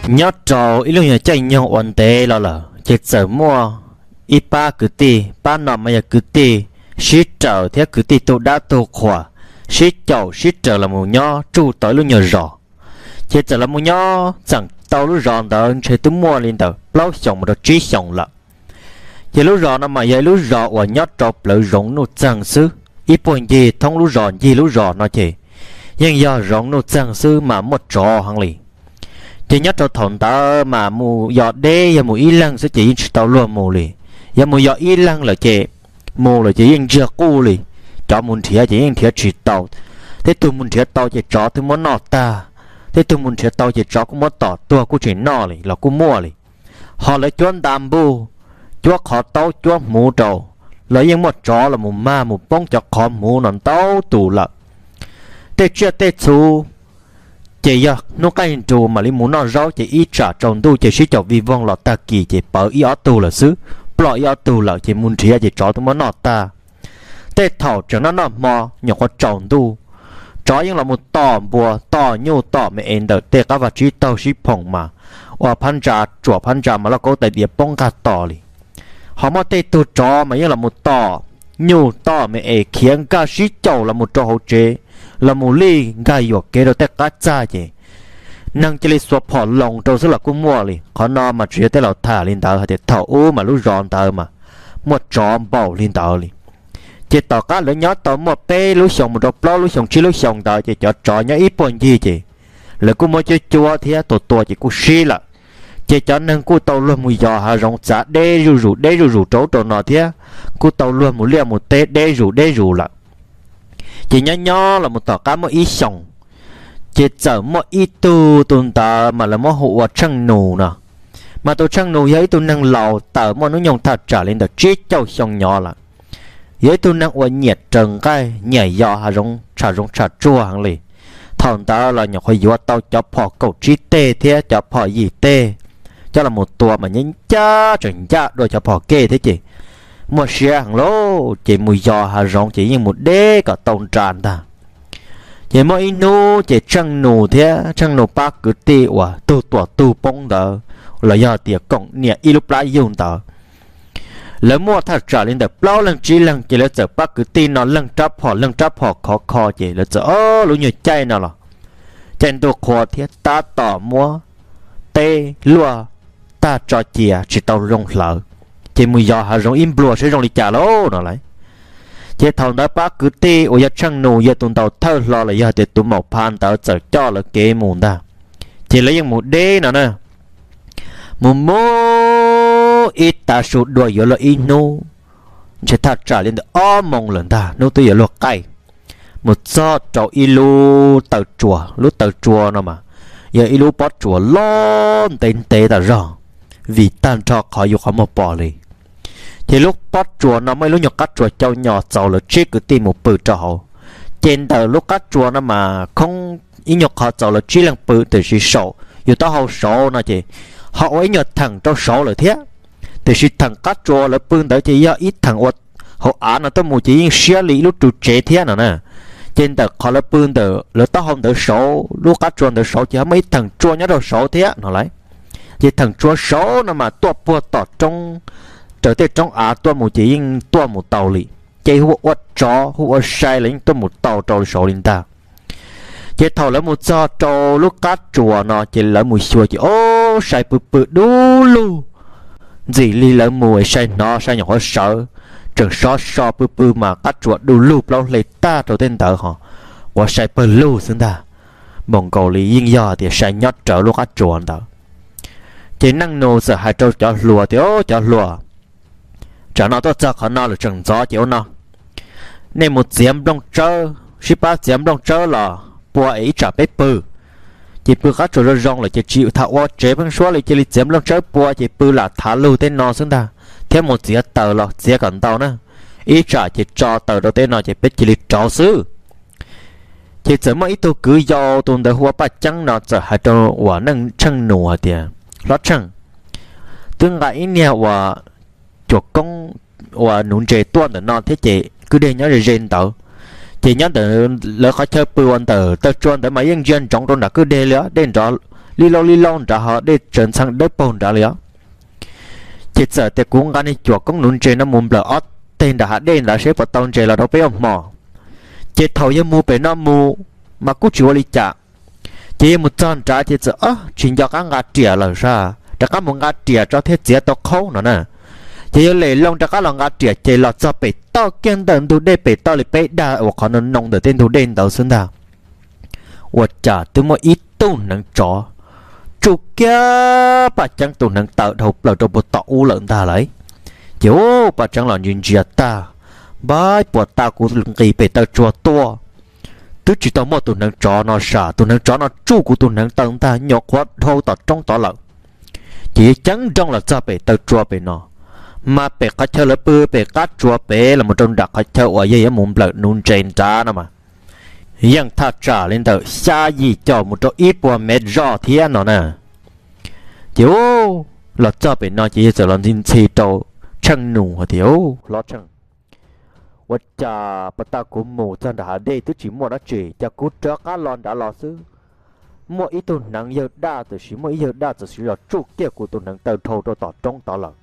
Nyob rau ib lub nyuag caij nyoog uas ntev los lawm ces txawm muaj ib pab kwv tij, pab no mas yog kwv tij sib raws thiab kwv tij tug dab tug qhuas, sib caum sib raws los mus nyob tsuj tau ib lub nyuag zos. Ces txawm los mus nyob txeem tau lub zos ntawd ntshe twb muaj li ntawm plaub xyoos mus rau tsib xyoos lawm. Ces lub zos no mas yog ib lub zos uas nyob rau plawv zoov nuj txeeg xwb, ib puag ncig thoob lub zos ncig lub zos no ces yeej yog zoov nuj txeeg xwb mas muaj tsov heev li. Ces nyob rau thaum ntawd mas mus yos deb yog mus ib leeg xwb ces yeej tsis tau luag mus li. Yog mus yos ib leeg lawm ces mus lawm ces yeej ntsiag quj li. Cov mus nrhiav ces yeej nrhiav tsis tau. Tej tug mus nrhiav tau ces tsov twb muab noj tag, tej tug mus nrhiav tau ces tsov kuj muab tom tuag kuj tsis noj li los kuj muaj li. Ho lawv cuab nta npuj, cuab qhov taub cuab hmuv rau, los yeej muaj tsov los mus mag mus poob cov qhov hmuv no ntau tus lawm. Tej tsiaj tej txhu ces yog hnub qaij nrug mam li mus noj zaub ces ib tsam tsaus ntuj ces sib caum vij voog los tag kis ces pawv ib ob tug lawm xwb, ploj ib ob tug lawm ces mus nrhiav ces tsov twb muab noj tag. Tej thaum tseem noj noj hmo nyuam qhuav tsaus ntuj, tsov yeej los mus tom npua tom nyuj tom me es ntawm tej qab vaj tsib taug sib phoom mas ua phab ntsa tsuam phab ntsa mas lauj kaub tais diav poob nqag tos li. Ho muaj tej tug tsov mas yeej los mus tom nyuj tom me es khiav nkag sib caum los mus rau hauv tsev, los mus lij nkag yuam kev rau tej qab txag ces neeg cia li xuas phom loos rau xwb los kuj muaj li. Qhov no mas tsuas yog tej laus tham li ntawd hais tias thaum ub mas lub zos ntawd mas muaj tsov npaum li ntawd li. Ces tom qab lawv nyob tau muaj peb lub xyoos mus rau plaub lub xyoos tsib lub xyoos ntawd ces cov tsov nyob ib puag ncig ces lawv kuj muab cuab cuab thiab tua tua ces kuj sib lawm. Ces cov neeg kuj tau luag mus yos hav zoov txav deb zuj zus deb zuj zus rau ub rau no thiab, kuj tau luag mus liaj mus teb deb zus deb zus lawm. Ces nyob nyob los mus tom qab muaj ib xyoos, ces txawm muaj ib tug, tus ntawd mas lawv muab hu ua Tsheej Nus no. Mas tus Tsheej Nus yog ib tug neeg laus tawm muaj hnub nyoog thaj tsam li ntawm tsib caug xyoo nyob lawm. Yog ib tug neeg uas nyiam raws nqaij nyiam yos hav zoov tsham zoov tsham tsuag heev li. Thaum ntawd los nyuam qhuav yuav tau cov phom kaum tsib teg thiab cov phom yim teg coj los mus tua mas ncaj ncaj tseem ncaj dua cov phom kej thiab ces muaj siab heev lauj. Ces mus yos hav zoov ces yeej mus deb kom tau nra ntag. Ces muaj ib hnub ces Tsheej Nus thiab Tsheej Nus pab kwv tij uas tug tuam tug poob ntawd los yog tias koom niam ib lub plab yug ntawd, lawv muaj thaj tsam li ntawm plaub leeg tsib leeg ces lawv txawm pab kwv tij no leej rab phom leej rab phom khov kho ces lawv txawm ob lub nyuag caij no los caij ntuj qhua thiab tab tom muab teb luaj tag tso cia tsis tau zoo hlawv, ces mus yos hav zoov ib nplua saib zoo li cas lauj no lauj. Ces thaum ntawd pab kwv tij uas yog Tsheej Nus yog tus ntaus thawj hlo los yog tias tus maum pha ntawd txawm coj lawv kev mus ntag. Ces lawv yeej mus deb no na, mus mus ib tav su dua yuav luag ib hnub, ntshe thaj tsam li ntawm ob moos lawm ntag hnub twb yuav luag qaij, mus txog rau ib lub taw tsua. Lub taw tsua no mas yog ib lub pob tsuas loj ntev ntev tas zog, vim tag nrho qhov yus qhov muag pom li. Ces lub pob tsuas no muaj ib lub nyuag qab tsuas cau nyo txaus lawv tsib kwv tij mus pw rau hauv. Ces ntawm lub qab tsuas no mas khoob ib nyuag qhov txaus lawv tsib leeg pw, tiam sis saum yus taub hau saud no ces ho ua ib nyuag theem rau saud lawm thiab. Tiam sis theem qab tsuas lawv pw ntawd ces yog ib theem ua hauv av no tuaj mus ces yeej siab li ib lub ru tsev thiab no na. Ces ntawm qhov lawv pw ntawm lawv taub hau ntawd saud, lub qab tsuas ntawd saud ces ho muaj ib theem tsua nyob rau saud thiab no lauj. Ces theem tsua saud no mas tuaj puag tom roob, raws tej roob av tuaj mus ces yeej tuaj mus tau li. Ces hu ua tsov hu ua sai los yeej tuaj mus tau rau saud li ntag. Ces thaum lawv mus txog rau lub qab tsuas no ces lawv mus xyuas ces o, sai pw pw du lug. Ntxim li lawv mus sai hnov sai nyuam qhuav sawv, tseem sov so pw pw mas qab tsuas du lug plaub hle tag rau tej ntawd ho quav sai pawg lug xwb ntag. Npaum nkaus li yeej yog tias sai nyob rawv lub qab tsuas ntawd. Ces Neej Nus txawm hais rau cov hluas tias, o, cov hluas, tsam no tuaj txog qhov no lawm tseem ntxov ces ua no, nej mus txiav nplooj tsawb, sib pab txiav nplooj tsawb los pua es ib tsam peb pw. Ces pw qab tsuas zoo zoo lawm ces tsis tham ua tsev pheej suab li, cia li txiav nplooj tsawb pua ces pw lam thav lug tej no xwb ntag, thiab mus txiav taws los txiav kom ntau na, ib tsam ces tso taws rau tej no ces peb cia li rauv xwb. Ces txawm muaj ib tug kwv yau, tus ntawd hu ua Paj Ceeb no, txawm hais rau uas Neej Tsheej Nus hais tias, hlob Tsheej, twb nqa ib niag uas cuam koob uas nuv ntses tuaj ntawm no thiab ces kwj deg nyob ze ze ntawd. Ces nyob ntawm lawv qhov chaw pw uas ntawm taw tsua ntawd mas yeej ntsia ntsoov rau nram kwj deg li, dej nrov li loo li loo nrad ho dej tsaws ntxhee dawb paug nrad li os. Ces txawm tias kuv nqa niag cuam koob nuv ntses no mus nplawm ob teg nram hav dej ntawd seb puas tau ntses los rau peb ua hmo. Ces thaum yawg mus pem no mus mas kuj tsis ua li cas. Ces yawg mus txog nrad ces txawm tsis nco qab nqa riam lawm sas, rov qab mus nqa riam tso thiaj txiav tau qhaub no na. Ces yawg lem loo rov qab los nqa riam ces los txog pem toj kiag ntawm ntug dej pem toj li peb dag uas qhov no noo ntawm tej ntug dej ntawd xwb ntag. Ua cas twb muaj ib tug hneev tsov tsuj kiag Paj Ceeb tus hneev taw dhau plaws rau puag tom ub lawm ntag lauj. Ces ub, Paj Ceeb los ntsia ntsia tag, npaib puas tas kuv nqis pem taw tsua tuaj, twb tsis tau muaj tus hneev tsov no sas, tus hneev tsov no tsuj kuv tus hneev taw ntag, nyuam qhuav dhau tom roob tod lawm. Ces yawg ceeb nrooj los txog pem taw tsua pem no, mas pem qhov chaw lawv pw pem qab tsua pem los mus rau nram qhov chaw uas yawg yuav mus nplawm nuv ntses nrad no mas yeej thaj tsam li ntawm xya yim caum mus rau ib puas mev zoj thiab no na. Ces ub, los txog pem no ces yawg txawm los ntxhi ntxhi rau Tsheej Nus hais tias, Hlob Tsheej, ua cas puas tas kuv mus txog nram hav dej twb tsis muaj dab tsi, cas kuv rov qab los nrad los xwb muaj ib tug hneev yawg daj, tiam sis muaj ib yawg daj txawm sim los tsuj kiag kuv tus hneev taw dhau rau tom roob tod lawm.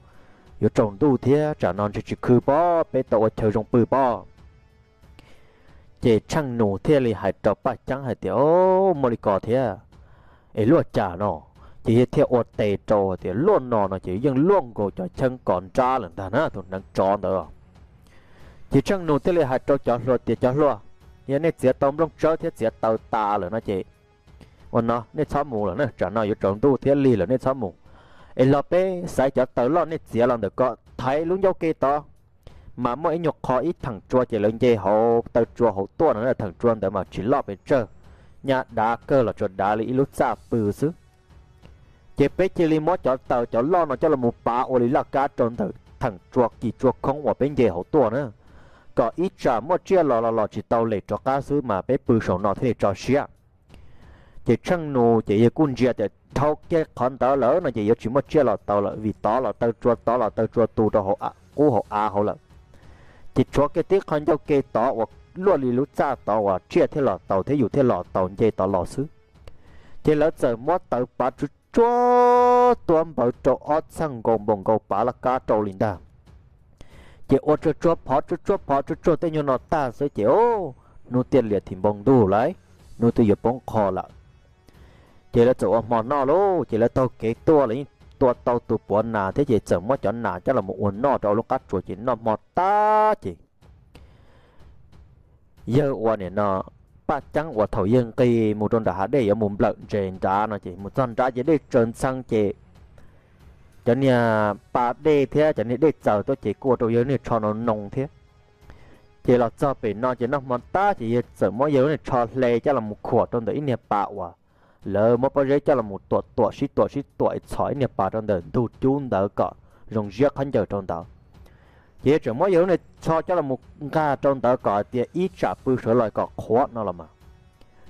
Yuav tsaus ntuj thiab, tsam no ntshe tsis khw pob, peb tau ua chaw zoo pw pob. Ces Tsheej Nus thiaj li hais rau Paj Ceeb hais tias, Muaj li ko thiab, es luaj cas no? Ces yawg thiaj ua tes rau tias, Luaj no no ces yeej luaj nkaus cov cheeb kos nrab lawm ntag na, tus hneev tsov ntawd. Ces Tsheej Nus thiaj li hais rau cov hluas tias, Cov hluas, yog nej txiav tau nplooj tsawb thiab txiav taws tas lawm no ces ua no nej txhob mus lawm na, tsam no yuav tsaus ntuj thiab lig lawm, nej txhob mus. Es los peb xaiv cov taws loj nej txiav los ntawm ko thaiv lub ncauj ke tod, mas muaj ib nyuag qho ib theem tsua ces lawv nce hauv taw tsua hauv tuaj no, theem tsua ntawd mas tsis loj pes tsawg, nyaj dav kawg los tsuas dav li ib lub txaj pw xwb. Ces peb cia li muab cov taws cov loj no coj los mus pav ua li laj kab rau ntawm theem tsua kis tsua khoob uas peb nce hauv tuaj na, kom ib tsam muaj tsiaj los los los tsis tau lem rov qab xwb mas peb pw saum no thiaj li tso siab. Ces Tsheej Nus ces yawg kuj ntsia tias dhau kiag qhov ntawd lawm no ces yuav tsis muaj tsiaj los tau lawm, vim tod los taw tsua tod los taw tsua tu rau hauv qub hauv av hauv lawm. Ces tshuav kiag tib qho ncauj ke tod uas luaj li lub txaj tod uas tsiaj thiaj los tau thiab yus thiaj los tau nce tod los xwb. Ces lawv txawm muab taws pav tsuag tsuag tuab npawv rau ob txheej nkaus npaum nkaus pav laj kab rau li ntag. Ces ua tsuag tsuag phov tsuag tsuag phov tsuag tsuag tej nyuag no tag xwb ces hnub tiaj lias thim npoo ntuj lawm, hnub twb yuav poob qho lawm. Ces lawv txawm ua hmo noj lauj, ces lawv taug kev tuaj los yeej tua tau tus puav nas thiab ces txawm muab cov nas coj los mus ua noj rau lub qab tsuas ces noj hmo tag ces yawg ua nim no, Paj Ceeb uas thaum yawg nqis mus rau nram hav dej yuav mus nplawm ntses nrad no ces mus txog nrad ces dej tsaws ntxhee ces cov niag pa dej thiab cov niag dej txaws tuaj ces kuj ua rau yawg niag tsho no noo thiab. Ces los txog pem no ces noj hmo tag ces yawg txawm muab yawg lub niag tsho hle coj los mus khuam rau ntawm ib niag pas uas lawv muab pob zeb coj los mus tuam tuam sib tuam sib tuam txhom ib niag pas rau ntawm ntug cub ntawd kom zoo ziab khaub ncaws rau ntawd. Ces yawg tseem muab yawg lub niag tsho coj los mus nqag rau ntawd kom hais tias ib tsam pw sawv los kom qhuav no los mas.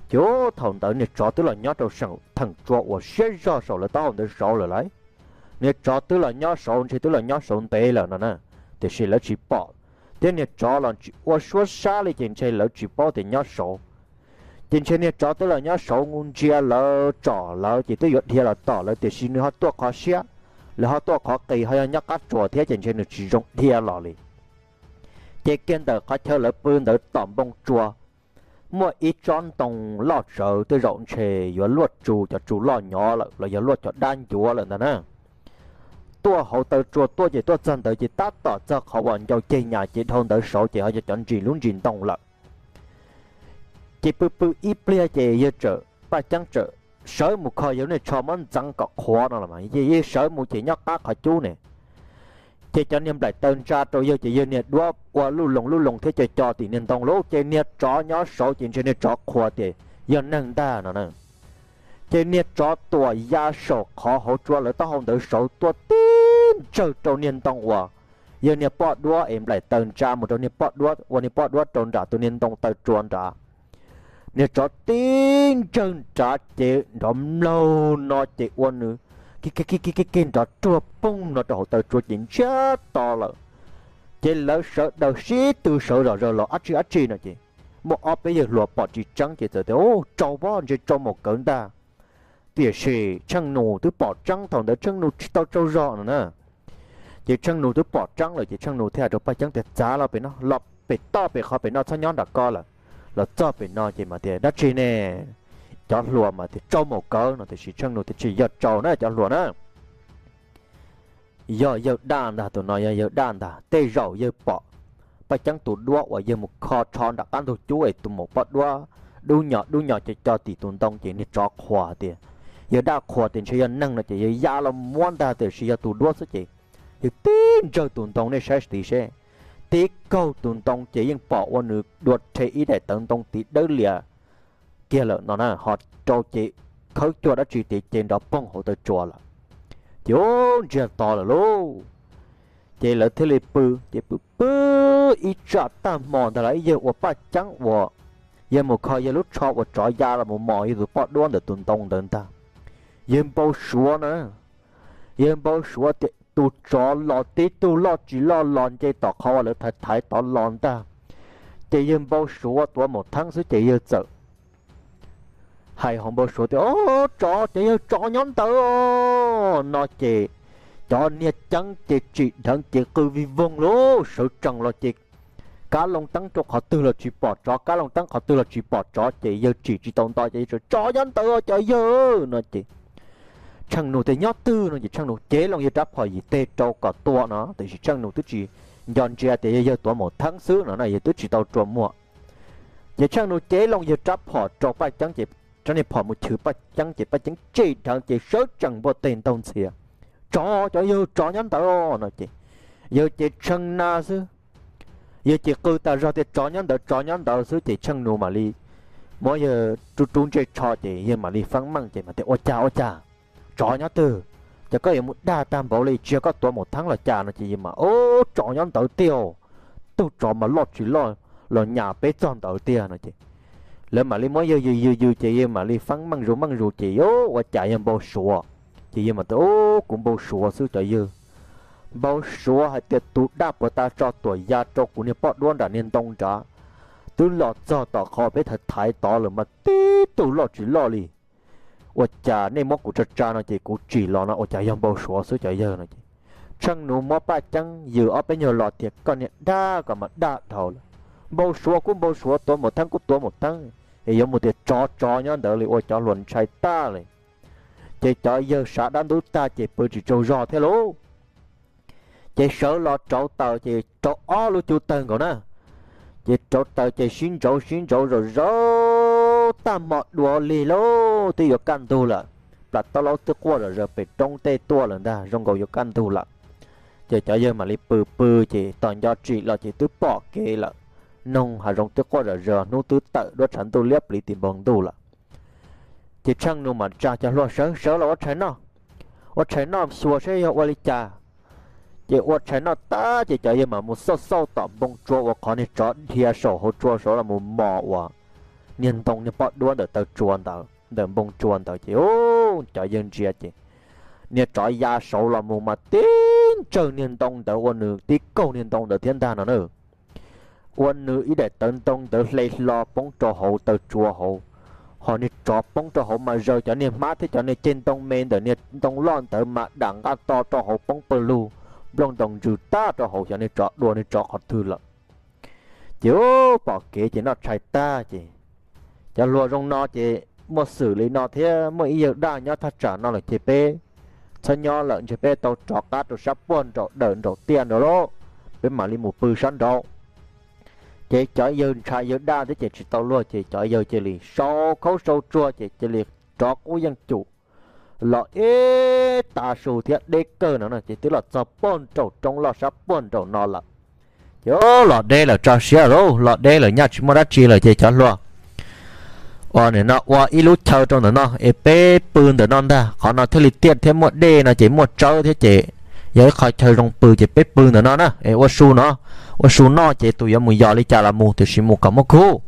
Ces thaum ntawd niag tsov twb los nyob rau saum theem tsua uas siab zog saum lawv taub hau ntawd saud lawm lauj. Niag tsov twb los nyob saud, ntshe twb los nyob saud ntev lawm no na, tiam sis lawv tsis pom, thiab niag tsov los tsis ua suab sab li ces ntshe lawv tsis paub tias nyob saud. Ces ntshe niag tsov twb los nyob saud ntsia lawv tsom lawv ces twb yuav dhia los tom lawv tiam sis nws ho tuaj qhov siab, lawv ho tuaj qhov qis ho yog nyob qab tsuas thiab ces ntshe nws tsis zoo dhia los li. Ces kiag ntawm qhov chaw lawv pw ntawd tom npoo tsua, muaj ib tsob ntoo loj tsawv tej zaum ntshe yuav luaj tsu cov tsu loj nyob lawm los yog luaj cov dab ncuav lawm ntag na. Tuaj hauv taw tsua tuaj ces tuaj txog ntawd ces tab tom txog qhov uas ncau ceg nyas ces dhau ntawd saud ces ho yog cov ntsis lub ntsis ntoo lawm. Ces pw pw ib pliag ces yawg txawm, Paj Ceeb txawm sawv mus kho yawg niag tsho muab ntxeev kom qhuav no los mas, yawg sawv mus ces nyob qab qhov cub ne. Ces cov niag nplaim taw ntsa rau yawg ces yawg niag duab ua luj loos luj loos thiab co co tim niag ntoo lauj, ces niag tsov nyob saud ces ntshe niag tsov qhuas tias yog neeg ntag no na. Ces niag tsov tuam ya saum qhov hauv tsua lawv taub hau ntawd saud tuaj tib ntsawg rau niag ntoo uas yawg niag poj duab es nplaim taw ntsa mus rau niag poj duab, ua niag poj duab rau nram tus niag ntoo taw tsua nrad. Niag tsov tib ntsawg nrad ces nrov mlaug no ces ua nws ki ki ki ki ki nrov ruag poog no rau hauv taw tsua ces ntsiag to lawm. Ces lawv sawv daws sib tw sawv zom zaws los dab tsi dab tsi no ces muaj ob peb yawg hluas pom tsis tseeb ces txawm tias, Ub, tsau pob, ntshe tsau maum kawv ntag. Tiam sis Tsheej Nus twb pom tseeb, thaum ntawd Tsheej Nus tsis tau tsaug zog no na. Ces Tsheej Nus twb pom tseeb lawm ces Tsheej Nus thiaj hais rau Paj Ceeb tias, Txav los pem no, los pem toj pem qhov pem no, txhob nyob nram ko lawm. Los txog pem no ces mas tias, Dab tsi ne? Cov hluas mas tias, Tsau maum kawv no, tiam sis Tsheej Nus tias, Tsis yog tsau na cov hluas na, yog yawg daj ntag, tus no yog yawg daj ntag. Tej zaum yawg pom Paj Ceeb tus duab uas yawg mus kho tsho nram qab ntug cub es tus maum poj duab dub nyos dub nyos co co tim tus ntoo ces niag tsov qhuas tias, yawg daj qhuas tias ntshe yog neeg no ces yawg ya los muab ntag, tiam sis yog tus duab xwb ces yawg tib ntsawg tus ntoo, nej saib tid seb, tib kaug tus ntoo ces yeej pom ua nws dua rhe ib daim tawv ntoo tiv dawb lias kiag lawm no na, ho rau ces khawb cuag dab tsi ces nrov poog hauv taw tsua lawm. Ces ub, ntsiag to lawm lauj. Ces lawv thiaj li pw, ces pw pw ib tsam tag hmo ntag los ib yawg ua Paj Ceeb uas yawg mus kho yawg lub tsho uas tsov ya los mus mos yawg tus poj duab ntawm tus ntoo ntawd ntag. Yawg npau suav na, yawg npau suav tias tus tsov los tib tug loj tsis loj los nce tom qhov uas lawv thaiv thaiv tod los ntag. Ces yawg npau suav tuav maum theeb xwb ces yawg txawm hais hauv npau suav tias, Ob, tsov, cov yawg, tsov nyob ntawd no ces cov niag ceeb ces tsim dheev ces qw vij voog lauj, sawv tsees los ces kab loo teeb rau qhov twg los tsis pom tsov, kab loo teeb qhov twg los tsis pom tsov, ces yawg tsim tsis tau nto ces yawg, Tsov nyob ntawd cov yawg no ces Tsheej Nus tias, Nyob twg no ces Tsheej Nus cev loo yawg rab phom yim teg rau kom tua no, tiam sis Tsheej Nus twb tsis nco ntsia tias yog yawg tuav maum theeb xwb no na, yawg twb tsis tau rua muag. Ces Tsheej Nus cev loo yawg rab phom rau Paj Ceeb ces rab niag phom mus chwv Paj Ceeb ces Paj Ceeb tsim dheev ces sawv tsees npuaj teg ntaug ntxhias, Tsov, cov yawg, tsov nyob ntawd no ces yawg ces tshee na xwb. Yawg ces qw tas zog tias, Tsov nyob ntawd, tsov nyob ntawd xwb ces Tsheej Nus mam li muab yawg rub rub ntsej tsho ces yawg mam li feeb meej ces mas tias, Ua cas, ua cas? Tsov nyob twg? Ces koj yuav mus dag tag npaum li, tsis yog koj tuav maum theeb los cas no ces yawg mas, Ob, tsov nyob ntawd tiag, tug tsov mas loj tsis loj los nyas peb txog ntawd tiag no ces lawv mam li muab yawg yws yws yws ces yawg mam li feeb meej zus meej zus ces, Ub, ua cas yawg npau suav? Ces yawg mas tias, Ub, kuv npau suav xwb cov yawg. Npau suav hais tias tus daj puas tas tso tuam ya rau kuv niag poj duab nram niag ntoo nrad twb los txog tom qhov peb thaiv thaiv tod lawm mas tib tug loj tsis loj li. Ua cas nej muab kuv tsa tsa no ces kuv tsim los no ua cas yog npau suav xwb cov yawg no ces Tsheej Nus muab Paj Ceeb yws ob peb nyuag los tias, Koj niag daj ko mas daj dhau lawm. Npau suav kuj npau suav, tuav maum theeb kuj tuav maum theeb, es yuav mus tias tsov tsov nyob ntawd li ua cov hluas ntshai tag li. Ces cov yawg sav dab ntub tag ces pw tsis tsaug zog thiab lauj. Ces sawv los rauv taws ces rauv ob lub cub tawg nkaus na. Ces rauv taws ces sib ntsauv sib ntsauv zom zaws tag hmo dua lig lauj, twb yuav kaj ntug lawm. Plas taub laub twb quaj zom zaws pem roob tej tuaj lawm ntag, zoo nkaus yuav kaj ntug lawm. Ces cov yawg mam li pw pw ces tos nco tsim los ces twb pom kev lawm. Noog hav zoov twb quaj zom zaws, hnub twb tawm duab tshav ntuj liab pliv tim npoo ntuj lawm. Ces Tsheej Nus mam tsa cov hluas sawv sawv los ua tshais noj, ua tshais noj xyuas saib yog ua li cas. Ces ua tshais noj tag ces cov yawg mam mus xauj xauj tom npoo tsua uas qhov niag tsov dhia saum hauv tsua saud los mus mos uas niag ntoo niag poj duab ntawm taw tsua ntawd, ntawm npoo tsua ntawd ces cov yawg ntsia ces niag tsov ya saud los mus mas tib ntsawg niag ntoo ntawd ua nws tib kaug niag ntoo ntawd thiab ntag no na. Ua nws ib daim tawv ntoo ntawd hle hlo poob rau hauv taw tsua hauv, ho niag tsov poob rau hauv mas zaws cov niag hmab thiab cov niag ceg ntoo me ntawm niag ntoo loj ntawd mas dam nqaj to rau hauv poob pawg lug, nplooj ntoos ntsws tag rau hauv, xyov niag tsov dua niag tsov qhov twg lawm. Ces pom kev ces noj tshais tag ces cov hluas zoo no ces muaj xwm li no thiab, muaj ib yawg daj nyob thaj tsam no lawm ces peb txhob nyob lawm, ntshe peb tau rov qab rau sab puag nraum dawm nraum tiaj nraud lauj, peb mam li mus pw sab nraud. Ces cov yawg ntshai yawg daj thiab ces tsis tau luag ces cov yawg cia li sau khaub sau tsuag ces cia li rov qub yeej cum los ib tag su thiab deb kawg no ces twb los txog puag nraum roob loj sab puag nraum no lawm. Ces los deb lawm, tso siab lauj, los deb lawm, nyaj tsis muaj dab tsi lawm ces cov hluas, ua nim no ua ib lub chaw rau ntawm no es peb pw ntawm no ntag, qhov no thiaj li tiaj thiab muaj dej no ces muaj tsawb thiab ces yog ib qho chaw zoo pw ces peb pw ntawm no na es ua su no, ua su noj ces tus yuav mus yos li cas los mus, tiam sis mus kom muaj khub.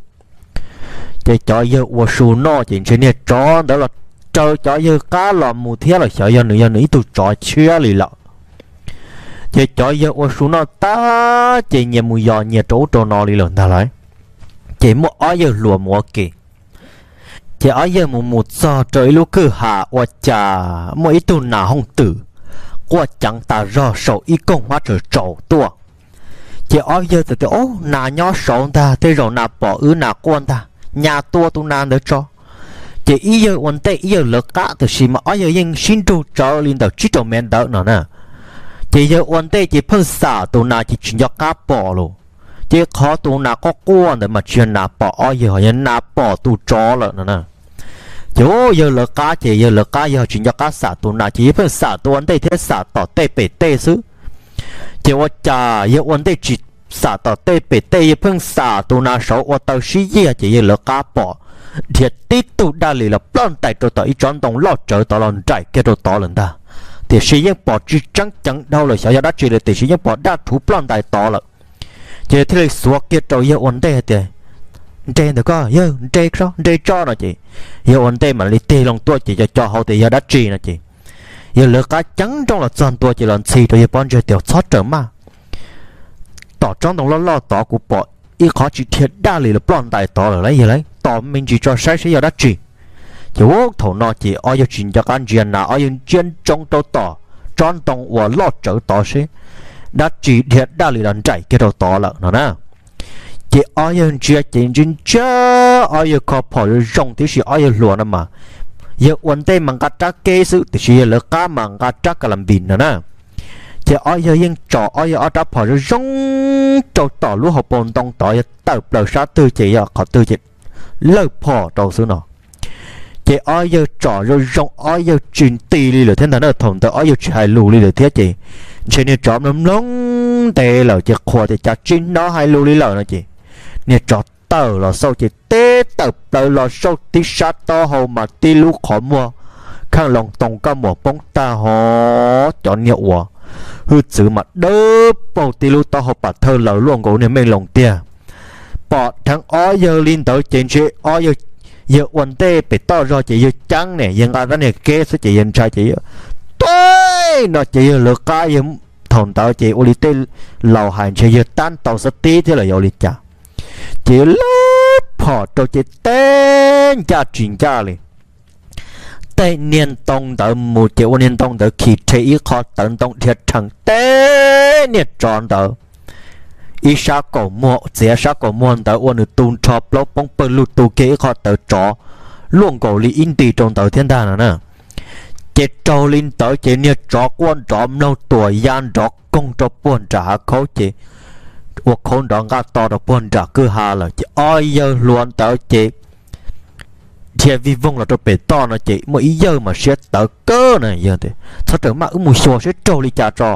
Ces cov yawg ua su noj ces ntshe niag tsov ntawd los raws cov yawg qab los mus thiab los xyov yog nws yog nws ib tug tsov tshiab li lawm. Ces cov yawg ua su noj tag ces nyias mus yos nyias rau ub rau no li lawm ntag lauj. Ces muaj ob yawg hluas mus ua ke, Ces ob yawg mus mus txog rau ib lub kwj ha ua cas muaj ib tug nas hooj twm quaj ceev tas zog saum ib koog hmab tsaws tsaus tuaj. Ces ob yawg txawm tias, Ob, nas nyob saud ntag, tej zaum nas pom wb nas quaj ntag, nyas tua tus nas ntawd tso. Ces ib yawg ua ntej ib yawg lawv qab, tiam sis mas ob yawg yeej sib nrug tsawv li ntawm tsib rau mev ntawd no na. Ces yawg ua ntej ces pheej xam tus nas ces tsis nco qab pom los. Ces qhov tus nas quaj quaj ntawd mas tsis yog nas pom ob yawg, ho yog nas pom tus tsov lawm no na. Ces yawg lawv qab ces yawg lawv qab yawg tsis nco qab xam tus nas ces yawg pheej xam tus ua ntej thiab xam tom tej pem tej xwb. Ces ua cas yawg ua ntej tsis xam tom tej pem tej, yawg pheej xam tus nas saud ua taw sib yiag ces yawg lawv qab pom dhia tib tug daj li los ploj ntais rau tom ib tsob ntoo loj tsawv tod los nraim kiag rau tod lawm ntag. Tiam sis yeej pom tsis tseeb ceev dhau lawm xyov yog dab tsi lawm, tiam sis yeej pom daj rhuv ploj ntais tod lawm. Ces thiaj li xuav kiag rau yawg ua ntej hais tias, Nres ntawm koj, yawg, nres tso, nres tso no ces yawg ua ntej mam li tig loo tuaj ces co co hauv tias yog dab tsi no ces yawg lawv qab ceev nrooj los txog ntua ces los ntxhi rau yawg pob ntseg tias, Txhob rawm maj, tom tsob ntoo loj loj tod kuv pom ib qhov tsis dhia daj li los ploj ntais tod lawm lauj, yawg lauj, tos me ntsis tso saib seb yog dab tsi. Ces ua thaum no ces ob yawg tsis nco qab ntsia nas, ob yawg ntsia ntsoov rau tom tsob ntoo uas loj tsawv tod seb dab tsi dhia daj li los nraim kiag rau tod lawm no na. Ces ob yawg ntsia ces ntsia ntsia, ob yawg kho phom zoo zoo tib si, ob yawg hluas no mas yawg ua ntej mas nqa rab keb xwb tiam sis yawg lawv qab mas nqa rab ka la npis no na. Ces ob yawg yeej tsom ob yawg ob rab phom zoo zoo rau tom lub hauv paus ntoo tod, yog tawm plaws sab twg ces yog qhov twg ces lawj phom rau xwb no. Ces ob yawg tsom zoo zoo ob yawg tsis nti li lawm thiab ntag na, thaum ntawd ob yawg tsis hais lus li lawm thiab ces ntshe niag tsov mloog mloog ntev lawm ces qhuas tias cas tsis hnov hais lus li lawm no ces niag tsov tawm los xauj ces teb tawm plaws los xauj tib sab taub hau mas tib lub qhov muag kheej loo too kab muag poob tag hov, cov niag uas hwj txwv mas dawb paug tib lub taub hau pam thawj laws luaj nkaus niag meej loo tiag. Pom dheev ob yawg li ntawd ces ntshe ob yawg, yawg ua ntej pem toj zog ces yawg ceeb ne, yawg nqa rab niag keb xwb ces yawg ntshai ces yawg tuaj no ces yawg lawv qab yawg, thaum ntawd ces ua li tej laus hais ntshe yawg tab ntau xwb tib thiab los yog ua li cas. Ces lawv phom rau ces teb ncaj tsis ncaj li. Tej niag ntoo ntawd mus ces ua niag ntoo ntawd khi rhe ib qho tawv ntoo dhia rhees teb niag tsov ntawd ib sab kaum muag, txiav sab kaum muag ntawd ua nws tu nrho plaub poob pawg lug tu kiag ib qho tawv tsov luaj nkaus li ib nti rau ntawd thiab ntag no na. Ces raug li ntawd ces niag tsov quaj nrov mloog tuam ya nrov koog rau puag nram hav khaub ces ua khaub nrov nqaj to rau puag nram kwj ha lawm ces ob yawg hluas ntawd ces dhia vij voog los rau pem toj no ces muaj ib yawg mas siab tawv kawg na, yawg tias, Txhob rawm maj, wb mus xyuas seb raug li cas tso.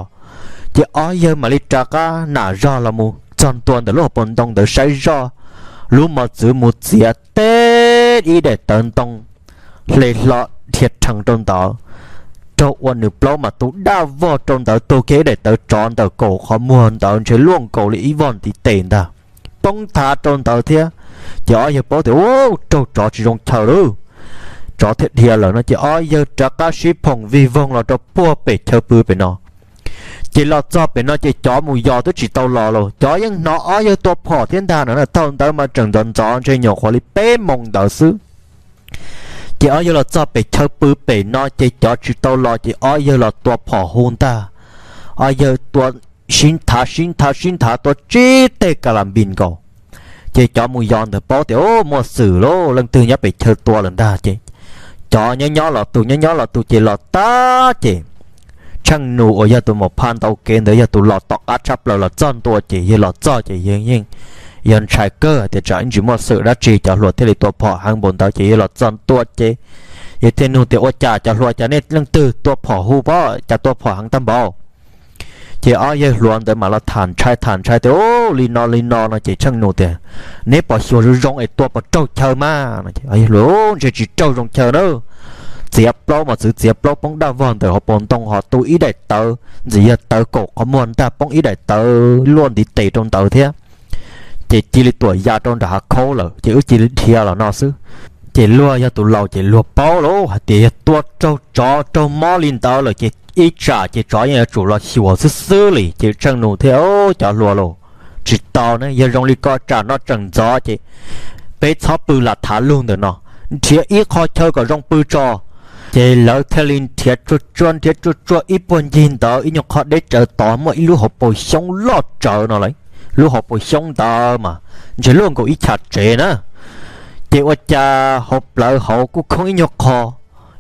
Ces ob yawg mam li rov qab nam zog los mus txog ntua ntawm lub hauv paus ntoo ntawd saib zoj, lub mos txwv mus txiav teb ib daim tawv ntoo hle hlo dhia rhees rau ntawd, raug ua nws plaub mas tu daj vog rau ntawd, tu kiag ib daim tawv tsov ntawm kaum qhov muag ntawd ntshe luaj nkaus li ib vog ntiv tes ntag, poob nthav rau ntawd thiab. Ces ob yawg paub tias, Ub, raug tsov tsis zoo chaw lauj, tsov thiaj dhia lawm no. Ces ob yawg rov qab sib phoom vij voog los rau puag pem chaw pw pem no. Ces los txog pem no ces cov mus yos twb tsis tau los los, cov yeej hnov ob yawg tua phom thiab ntag no. Thaum ntawd mas tseem ntxov ntxov ntshe nyuam qhuav li peb moos ntawd xwb. Ces ob yawg los txog pem chaw pw pem no ces cov tsis tau los ces ob yawg los tua phom hu ntag. Ob yawg tua sib nthav sib nthav sib nthav tua tsib teg ka la npis nkaus. Ces cov mus yos ntawd paub tias, Ub, muaj xwm lauj, leej twg nyob pem chaw tua lawm ntag. Ces cov nyob nyob los tus, nyob nyob los tus ces los tag ces Tsheej Nus uas yog tus maum phaj ntau kev ntawd yog tus los tom qab tshaj plaws los txog ntua ces yawg los txog ces yawg yeej yog ntshai kawg hais tias tsam ib ntsis muaj xwm dab tsi cov hluas thiaj li tua phom heev npaum ntawd ces yawg los txog ntua ces yawg thiaj nug tias, Ua cas cov hluas, cas nej leej twg tua phom hu pob, cas tua phom heev tag npaum? Ces ob yawg hluas ntawd mam los tham ntshai tham ntshai tias, Ub, li no li no no ces Tsheej Nus tias, Neb pom xyuas zoo zoo es tua pom raug chaw mas no. Ob yawg hluas, Ub, ntshe tsis raug zoo chaw na. Txiav plaub mos txwv txiav plaub poob daj vog ntawm hauv paus ntoo ho tu ib daim tawv ntxim yog tawv kaum qhov muag ntag poob ib daim tawv luaj ntiv tes rau ntawd thiab. Ces cia li tuam ya rau nram hav khaub lawm ces wb cia li dhia los no xwb. Ces luag yog tus laus ces luag paub lauj hais tias yog tua raug tsov raug mob li ntawd lawm ces ib tsam ces tsov yeej yuav tsum los xyuas xwb xwb li. Ces Tsheej Nus thiaj, Cov hluas lauj, tsis tau ne, yog zoo li ko tsam no tseem ntxov ces peb txhob pw lam thav lug ntawm no. nrhiav ib qho chaw kom zoo pw tso. Ces lawv thiaj li nrhiav tsuag tsuag nrhiav tsuag tsuag ib puag ncig ntawd ib nyuag qho deb tsawv tod muaj ib lub hauv paus xyoob loj tsawv no lawm. Lub hauv paus xyoob ntawd mas ntshe luaj nkaus ib chav tsev na. Ces ua cas hauv plawv hauv kuj khoob ib nyuag qho.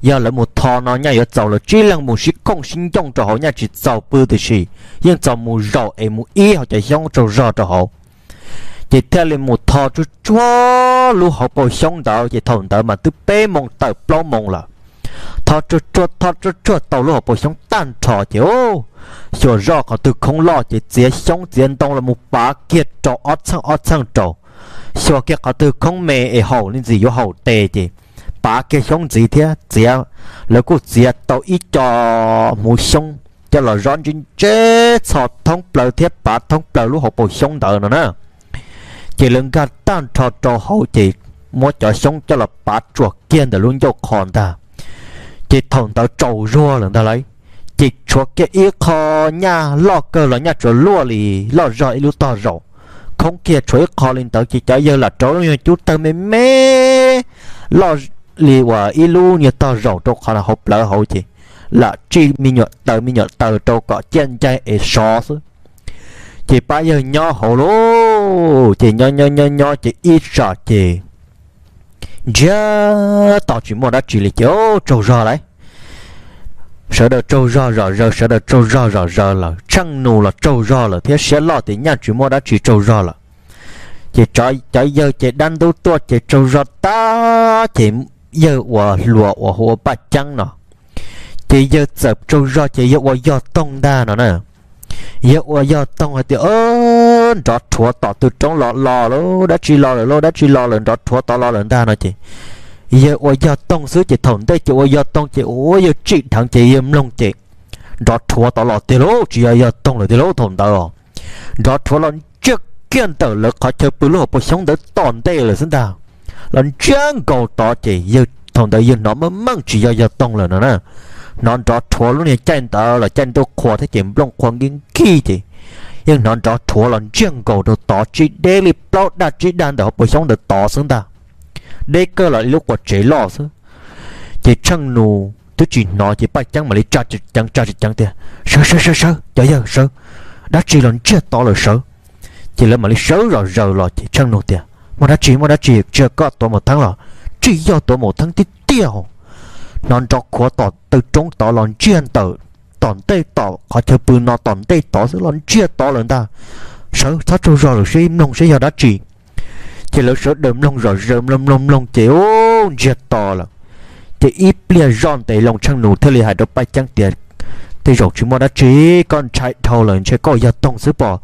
Yog lawv mus tho no nyaj yuav txaus lawv tsib leeg mus sib kooj sib ncooj rau hauv nyaj tsis txaus pw tiam sis yeej txaus mus zaum es mus ib hauv cov xyoob tsaug zog rau hauv. Ces thiaj li mus tho tsuag tsuag lub hauv paus xyoob ntawd ces thaum ntawd mas twb peb moos tawm plaub moos lawm. Tho tsuag tsuag tho tsuag tsuag tau lub hauv paus xyoob tag nrho ces xyuas zoj qhov twg khoob loj ces txiav xyoob txiav ntoo los mus pav kiag rau ob txheej ob txheej rau. Xyuas kiag qhov twg khoob me es haum li ntxim yuav haum tes ces pav kiag xyoob ntxiv thiab txiav. Lawv kuj txiav tau ib co hmuv xyoob coj los zov ntse ntse txhos thoob plaws thiab pav thoob plaws lub hauv paus xyoob ntawd no na. Ces lawv nkag tag nrho rau hauv ces muab cov xyoob coj los pav tsuas kiag ntawm lub ncauj qho ntag. Ces thaum ntawd tsaus zuag lawm ntag lauj. Ces tshuav kiag ib qho nyaj loj kawg los nyaj tsuas luaj li loj zog ib lub tog zaum, khoob kiag tshuav ib qho li ntawd ces cov yawg lam rauv lub nyuag cub tawg me me loj li uas ib lub nyuag tog zaum rau qhov hauv plawv hauv ces lam tsij me nyuam taws me nyuam taws rau kom ciaj ncaig es sov xwb. Ces pab yawg nyob hauv lauj, ces nyob nyob nyob nyob ces ib tsam ces ntsiag to tsis muaj dab tsi li ces tsaug zog lauj. Sawv daws tsaug zog zom zaws, sawv daws tsaug zog zom zaws lawm, Tsheej Nus los tsaug zog lawm thiab siab loj tias nyaj tsis muaj dab tsi tsaug zog lawm. Ces cov yawg ces dab ntub tuaj ces tsaug zog tag ces yawg uas hluas uas hu ua Paj Ceeb no ces yawg txawm tsaug zog ces yawg ua yog toog ntag no na. Yawg ua yog toog hais tias, nrov rhuav tom tw roob los los lauj, dab tsi los lawm lauj, dab tsi los lawm, nrov rhuav tod los lawm ntag no ces yawg ua yog toog xwb ces thaum ntej ces ua yog toog ces ua yawg tsim dheev ces yawg mloog ces nrov rhuav tod los tiag lauj, tsis yog yog toog lawm tiag lauj thaum ntawd os. Nrov rhuav los ntsiag kiag ntawm lawv qhov chaw pw lub hauv paus xyoob ntawd tom ntej lawm xwb ntag. Los ntsiag nkaus tod ces yawg thaum ntawd yawg hnov meej meej tsis yog yog toog lawm no na. Hnov nrov rhuav lub niag caij ntawd los caij ntuj qhua thiab ces nplooj qhuav nkig nkig ces yeej hnov nrov rhuav los ntsiag nkaus rau tod tsib deb li plaub daj tsib daj ntawm hauv paus xyoob ntawd tod xwb ntag. Deb kawg los ib lub quas tsev loj xwb. Ces Tsheej Nus twb tsis hnov ces Paj Ceeb mam li tsa ceev tsa ceev tias, sawv sawv sawv sawv cov yawg sawv, dab tsi los ntsiag tod lawm sawv. Ces lawv mam li sawv zom zaws los ces Tsheej Nus tias, muaj dab tsi muaj dab tsi, tsis yog koj tuav maum theeb los? Tsis yog tuav maum theeb tiag tiag. Hnov nrov rhuav tom tw roob tod los ntsiag ntawm tom ntej tom qhov chaw pw no tom ntej tod xwb los ntsiag tod lawm ntag. Sawv txhob tsaug zog lawm seb mloog seb yog dab tsi. Ces lawv sawv daws mloog zom zaws mloog mloog mloog ces ub ntsiag to lawm. Ces ib pliag zoj ntev loo Tsheej Nus thiaj li hais rau Paj Ceeb tias, tej zaum tsis muaj dab tsi, koj ntshai dhau lawm ntshe koj yog toog xwb pom.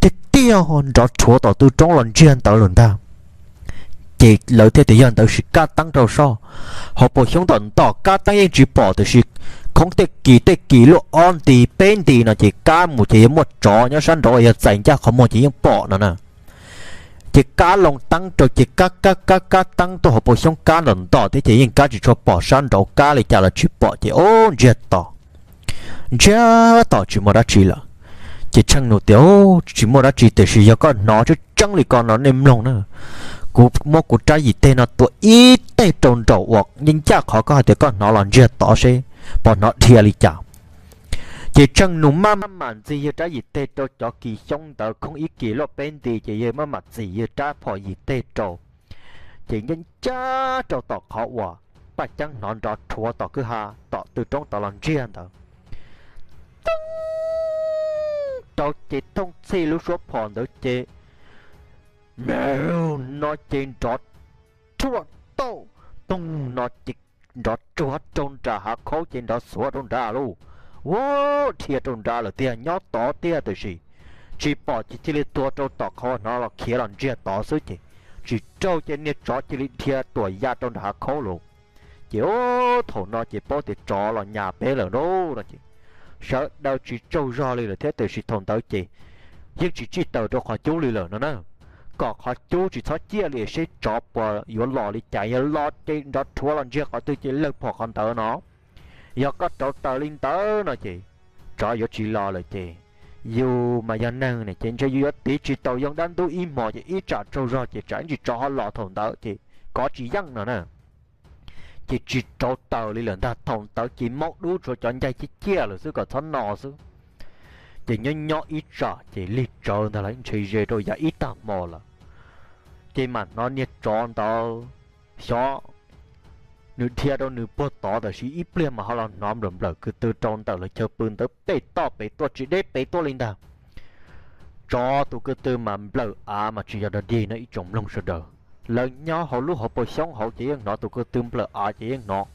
Tiag tiag nrov rhuav tom tw roob los ntsiag ntawd lawm ntag. Ces lawv thiaj tias yog ntawd sim kab teeb rau soj. Hauv paus xyoob tom ntom kab teeb yeej tsis pom tiam sis khoob tej kis tej kis luaj ob nti peb nti no ces kab mus ces yog muaj tsov nyob sab nraud uas yog txais ncaj qhov muag ces yeej pom no na. Ces kab loo teeb rau ces kab kab kab kab teeb tuaj hauv paus xyoob kab ntom ntom thiab ces yeej kab tsis tshua pom sab nraud kab li cas los tsis pom ces ub ntsiag to. Ntsiag to tsis muaj dab tsi lawm. Ces Tsheej Nus tias, tsis muaj dab tsi tiam sis yog koj hnov tseeb tseeb li ko no nej mloog na, kuv muab kuv rab yim teg no tua ib teg rau nraum uas yeej ncaj qhov koj hais tias koj hnov los ntsiag tod seb puas hnov dhia li cas. Ces Tsheej Nus maj mam ntxig yawg rab yim teg rau cov kis xyoob ntawd khoob ib kis luaj peb nti ces yawg maj mam txim yawg rab phom yim teg rau. Ces ncaj ncaj rau tom qhov uas Paj Ceeb hnov nrov rhuav tom kwj ha tom tw roob tod los ntsiag ntawd. Rau ces thooj txhij lub suab phom ntawd ces, no ces nrov rhuav tauj toog no ces nrov rhuav rau nram hav khaub ces nrov xuav rau nrad lauj. Ua, dhia rau nrad lawm tiag, nyob tod tiag tiam sis tsis pom ces cia li tuag rau tom qhov hnov los khiav los ntsiag tod xwb ces tsis raug ces niag tsov cia li dhia tuam ya rau nram hav khaub lauj. Ces ub thaum no ces paub tias tsov los nyas peb lawm no ces sawv daws tsis tsaug zog li lawm thiab tiam sis thaum ntawd ces yeej tsis tsij taws rau qhov cub li lawm no na, kom qhov cub tsis txhob ciaj li seb tsov puas yuav los li cas, yog los ces nrov rhuav los ntsiag qhov twg ces lawg phom qhov ntawd no. Yog koj rauv taws li ntawd no ces tsov yuav tsis los lawm ces yus mas yog neeg ne ces ntshe yus yuav tiv tsis tau yoo dab ntub ib hmos ces ib tsam tsaug zog ces tsam ib ntsis tsov ho los thaum ntawd ces kov tsis yeej no na. ces tsis rauv taws li lawm ntag. Thaum ntawd ces maub dub tshuav cov ncaig ciaj ciaj lawm xwb kom txhob no xwb. Ces nyob nyob ib tsam ces lig tsawv ntag lawm, ntshe ze rau yav ib tag hmo lawm. Ces mam hnov niag tsov ntawd xyov nws dhia rau nws puag tod, tab sis ib pliag mas ho los hnov nplawm nplawm ko tw rau ntawm lawv chaw pw ntawd pem toj pem tuaj tsis deb pem tuaj li ntag. Tsov tus ko tw mas nplawm av mas tsis yog dog dig no ib tsoom mloog sawv daws. Lawv nyob hauv lub hauv paus xyoob hauv ces yeej hnov tus ko tw nplawm av ces yeej hnov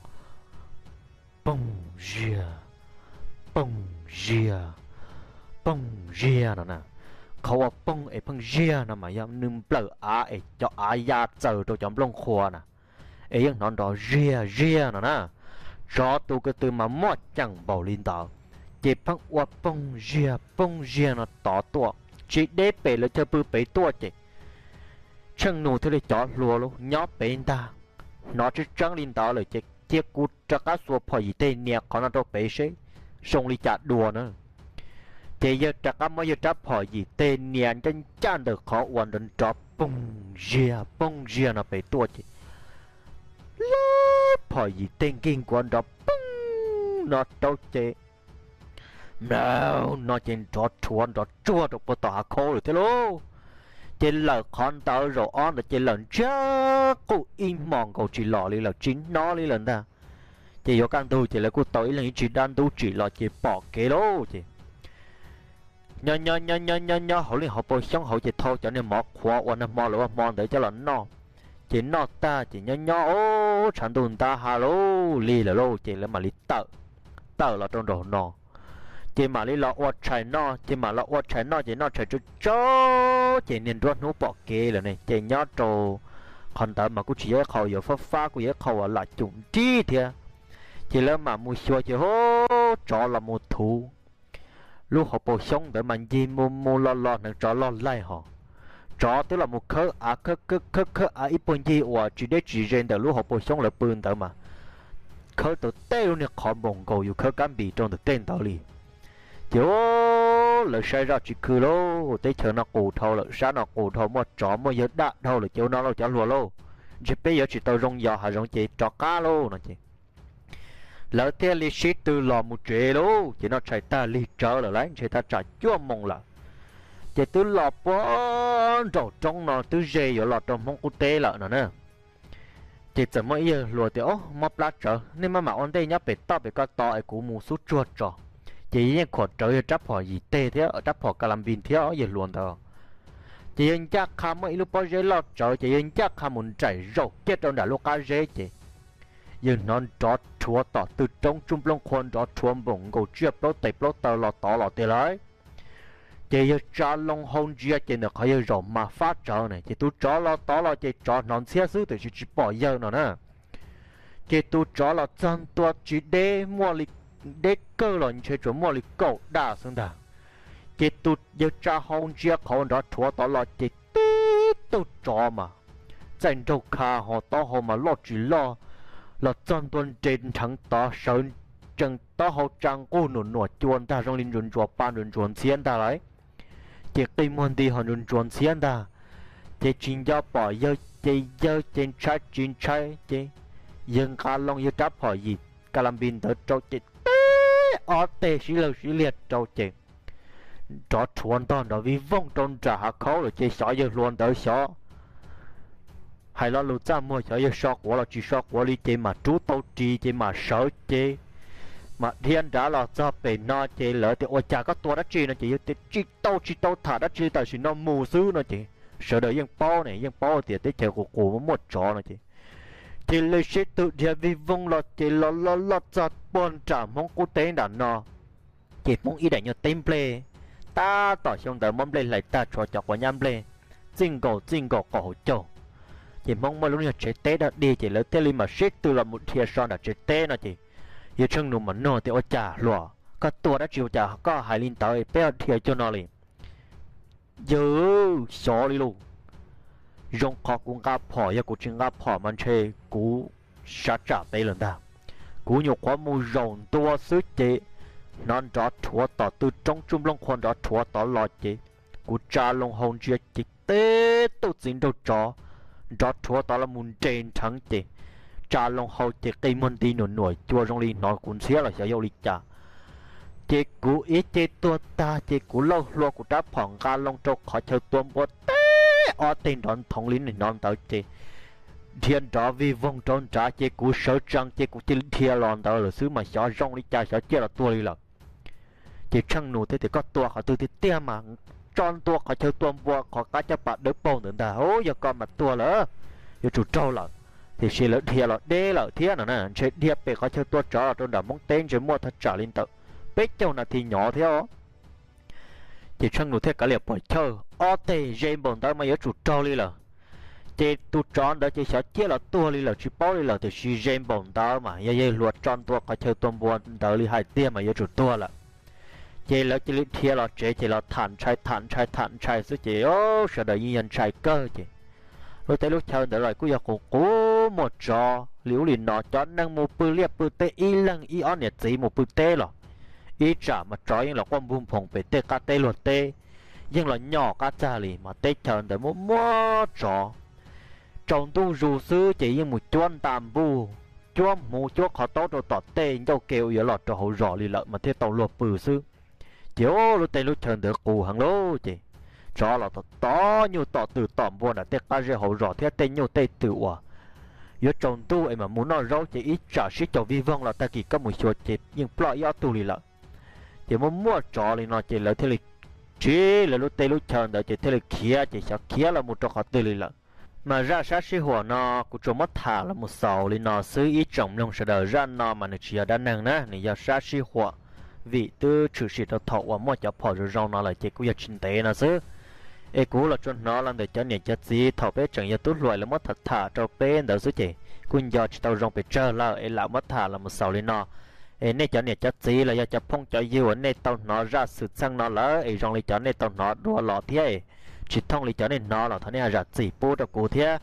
poog ziag, poog ziag, poog ziag no na. Qhov uas poog es pheej ziag no mas yog nws nplawm av es cov av ya txaws rau cov nplooj qhuav na, es yeej hnov nrov ziag ziag no na. Tsov tus ko tw mas muaj ceem npaum li ntawd, ces pheej ua poog ziag poog ziag no tod tuaj tsis deb pem lawv chaw pw pem tuaj ces Tsheej Nus thiab li cov hluas los nyob pem ntag, hnov tseeb tseeb li ntawd lawm ces cia kuv rov qab xuas phom yim teg nias qhov no rau pem seb zoo li cas dua na. Ces yawg rov qab muab yawg rab phom yim teg nias ncaj ncaj ntawm qhov uas nrov nrov poog ziag poog ziag no pem tuaj ces lawv phom yim teg nkig nkuav nrov poog no rau ces mlaug no ces nrov rhuav nrov tsuag rau puag tom hav khaub lawm thiab lauj. Ces lawm qhov ntawd zaum ob ntawd ces lawm ntsiag quj ib hmos nkaus tsis los li lawm, tsis hnov li lawm ntag. Ces yuav kaj ntug ces lawv kuj tau ib leeg ib tsig dab ntub tsim los ces pom kev lauj. Ces nyob nyob nyob nyob nyob nyob hauv lub hauv paus xyoob hauv ces thau cov niag mov qhuav uas nag hmo lawv ua hmo ntawd coj los noj. Ces noj tag ces nyob nyob ub tshav ntuj ntab ha lauj, lig lawm lauj ces lawv mam li tawm, tawm los rau nraum no. Ces mam li los ua tshais noj, ces mam los ua tshais noj ces noj tshais tsau tsau ces niag nruab hnub pom kev lawm ne. Ces nyob rau qhov ntawd mas kuj tsis yog ib qho yuav fab fab, kuj yog ib qho uas lam cum nrib thiab. Ces lawv mam mus xyuas ces hu, tsov los mus thuv lub hauv paus xyoob ntawd mas ncig mus mus los los hneev tsov loj laig hos. Tsov twb los mus khawb av khawb khawb khawb av ib puag ncig uas tsis deb tsis ze ntawm lub hauv paus xyoob lawv pw ntawd mas khawb tau tej lub niag qhov npaum nkaus yus khawb kab npis rau ntawm tej ntawd li. Ces lawv saib zaj tsis khw lauj, teb chaws no qus dhau lawm, sab no qus dhau, muaj tsov muaj yawg daj dhau lawm ces ua no lauj cov hluas lauj, ntshe peb yuav tsis tau zoo yos hav zoov ces rov qab lauj no ces lawv thiaj li sib tw los mus tsev lauj. Ces noj tshais tag lig tsawv lawm lauj, ntshe thaj tsam cuaj moos lawm. Ces twb los puag nraum roob no twb ze yuav los rau Hmoob qub teb lawm no na. Ces txawm muaj ib yawg hluas tias, Ob, mob plab tsawv, nej maj mam ua ntej nyob pem toj pem ko tos es kuv mus xub tsuag tso. Ces yawg yeej khuam rawv yawg rab phom yim teg thiab rab phom ka la npis thiab yawg hluas ntawd. Ces yawg ncaj qha muaj ib lub pob zeb loj tsawv ces yawg ncaj qha mus nraim zaum kiag rau nram lub qab zeb ces yawg hnov nrov rhuav tom tw roob tsuj nplooj qhuav nrov rhuav npaum nkaus tsiaj plaub tes plaub taw los tod los tiag lauj. Ces yawg tsa loo hau ntsia ces ntawm qhov yawg zaum mas fab tsawv ne, ces tus tsov los tod los ces tsov hnov ntxhiab xwb tiam sis tsis pom yawg no na. Ces tus tsov los txog ntua tsis deb, muaj li, deb kawg los ntshe tsuas muaj li kaum daj xwb ntag. Ces tus yawg tsa hau ntsia qhov nrov rhuav tod los ces tib tug tsov mas txaij nraug kha ho taub hau mas loj tsis loj, los txog ntua nres nrheev tod sawv tsees taub hau tsa nquj nuam nuam cua ntag zoo li ntsuas ntsuas pa ntsuas ntsuas ntxhiab ntag lauj. Ces qi muag nti ho ntsuas ntsuas ntxhiab ntag. Ces tsis nco pom yawg ces yawg ces ntshai tsis ntshai ces yawg nqa loo yawg rab phom yim ka la npis ntawd rau ces tib ob teg sib law sib liag rau ces nrov rhuav ntog nrov vij voog rau nram hav khaub lawm ces xyov yawg hluas ntawd xyov hais lo lus txaj muag xyov yawg so quav los tsis so quav li ces mam rub tau ris ces mam sawv ces mam dhia nrad los txog pem no ces lawv tias ua cas koj tua dab tsi no ces yawg tias tsis tau tsis tau tham dab tsi li tam sim no mus xwb no ces sawv daws yeej paub ne yeej paub tias teb chaws qus qus muaj muaj tsov no ces ces lawv sib tw dhia vij voog los ces los loj loj txog puag nram Hmoob qub teb nram no. Ces Hmoob ib daim nyuag teb nplej, tab tom xyoo ntawd muab nplej hlais tag tshuav cov quav nyab nplej txij nkaus txij nkaus qaum hauv caug. Ces Hmoob muaj lub niag tsev teb dog dig ces lawv thiaj li mam sib tw los mus dhia so nram tsev teb no ces yawg Tsheej Nus mam nug tias ua cas hluas, koj tua dab tsi ua cas koj hais li ntawd peb ho dhia cuag no li? Yawg, xyov li lauj. Zoo qhov kuv nqa phom, yog kuv tsis nqa phom mas ntshe kuv sab tsam peb lawm ntag. Kuv nyuam qhuav mus zaum ntua xwb ces hnov nrov rhuav tom tw roob tsuj nplooj qhuav nrov rhuav tod los ces kuv tsa loo hau ntsia ces tib tug txiv nraug tsov nrov rhuav tod los mus nres nrheev ces tsa loo hau ces qi muag nti nuam nuam cua zoo li hnov kuv ntxhiab los xyov yog ua li cas. Ces kuv ib ce tuag tag ces kuv lauj hlua kuv rab phom nqa loo rau qhov chaw tua npua teb ob teg nrov nthoov li nim no ntawd ces dhia nrov vig voog rau nrad ces kuv sawv tsees ces kuv cia li dhia los ntawd lawm xwb mas xyov zoo li cas xyov ciaj los tuag li lawm. Ces Tsheej Nus thiaj tias, koj tua qhov twg tiag tiag mas? Tso ntua qhov chaw tua npua qhov qab caj pas dawb paug ntawd ntag. Ub, yog koj mas tuag lawm, yuav tsum raug lawm. Tiam sis lawv dhia los deb lawm thiab no na, ntshe dhia pem qhov chaw tua tsov los rau nram Hmoob teb ntshe muaj thaj tsam li ntawm peb caug nas this nyov thiab os. Ces Tsheej Nus thiaj kav liam pom chawj ob teg ze npaum ntawd mas yuav tsum raug li lawm. Ces tus tsov ntawd ces xyov ciaj los tuag li lawm tsis paub li lawm, tiam sis ze npaum ntawd mas yog yawg hluas tso ntua qhov chaw tua npua ntawd li hais tiag mas yuav tsum tuag lawm. Ces lawv cia li dhia los tsev ces los tham ntshai tham ntshai tham ntshai xwb ces sawv daws yeej yog ntshai kawg ces lub teb lub chaw ntawd los kuj yog qus qus muaj tsov li ub li no, cov neeg mus pw liaj pw teb ib leeg ib ob niam txiv mus pw teb los ib tsam mas tsov yeej los quaj npug nphoov pem tej qab teb luag teb, yeej los nyom qab txag li mas teb chaws ntawd muaj muaj tsov. Tsaus ntuj zus xwb ces yeej mus cuab nta npuj, cuab hmuv cuab qhov taub rau tom tej ncauj ke uas yuav los rau hauv zos li lawm mas thiaj tau luag pw xwb. Ces lub teb lub chaw ntawd qus heev lauj ces tsov los tom tom nyuj tom twm tom npua nram tej qab zej hauv zos thiab tej nyuj tej twm uas yuav tsaus ntuj es mam mus noj zaub ces ib tsam sib caum vig voog los tag kis koj mus xyuas ces yeej ploj ib ob tug li lawm. Ces muaj muaj tsov li no ces lawv thiaj li tsiv lawv lub teb lub chaw ntawd ces thiaj li khiav ces xyov khiav los mus rau qhov twg li lawm. Mas zaj sab sib huam no kuv tsuas muab tham los mus xaus li no xwb ib tsoom mloog sawv daws, zaj no mas nws tsis yog dab neeg na, nws yog sab sib huam, vim twb tshwm sim rau thaum uas muaj cov phom zoo zoo no lawm ces kuj yog tsis ntev no xwb. Es kuv los tsuas hnov los ntawm cov niam cov txiv thaum peb tseem yog tub hluas lawv muab tham tham rau peb ntawd xwb ces kuj nco tsis tau zoo pes tsawg lawm es lam muab tham los mus xaus li no. Es nej cov niam cov txiv los yog cov phooj cov ywg uas nej tau hnov zaj xwm txheej no lawm es zoo li cov nej tau hnov dua los thiab es tsis thooj li cov nej hnov los thov nej ho zam txim pub rau kuv thiab.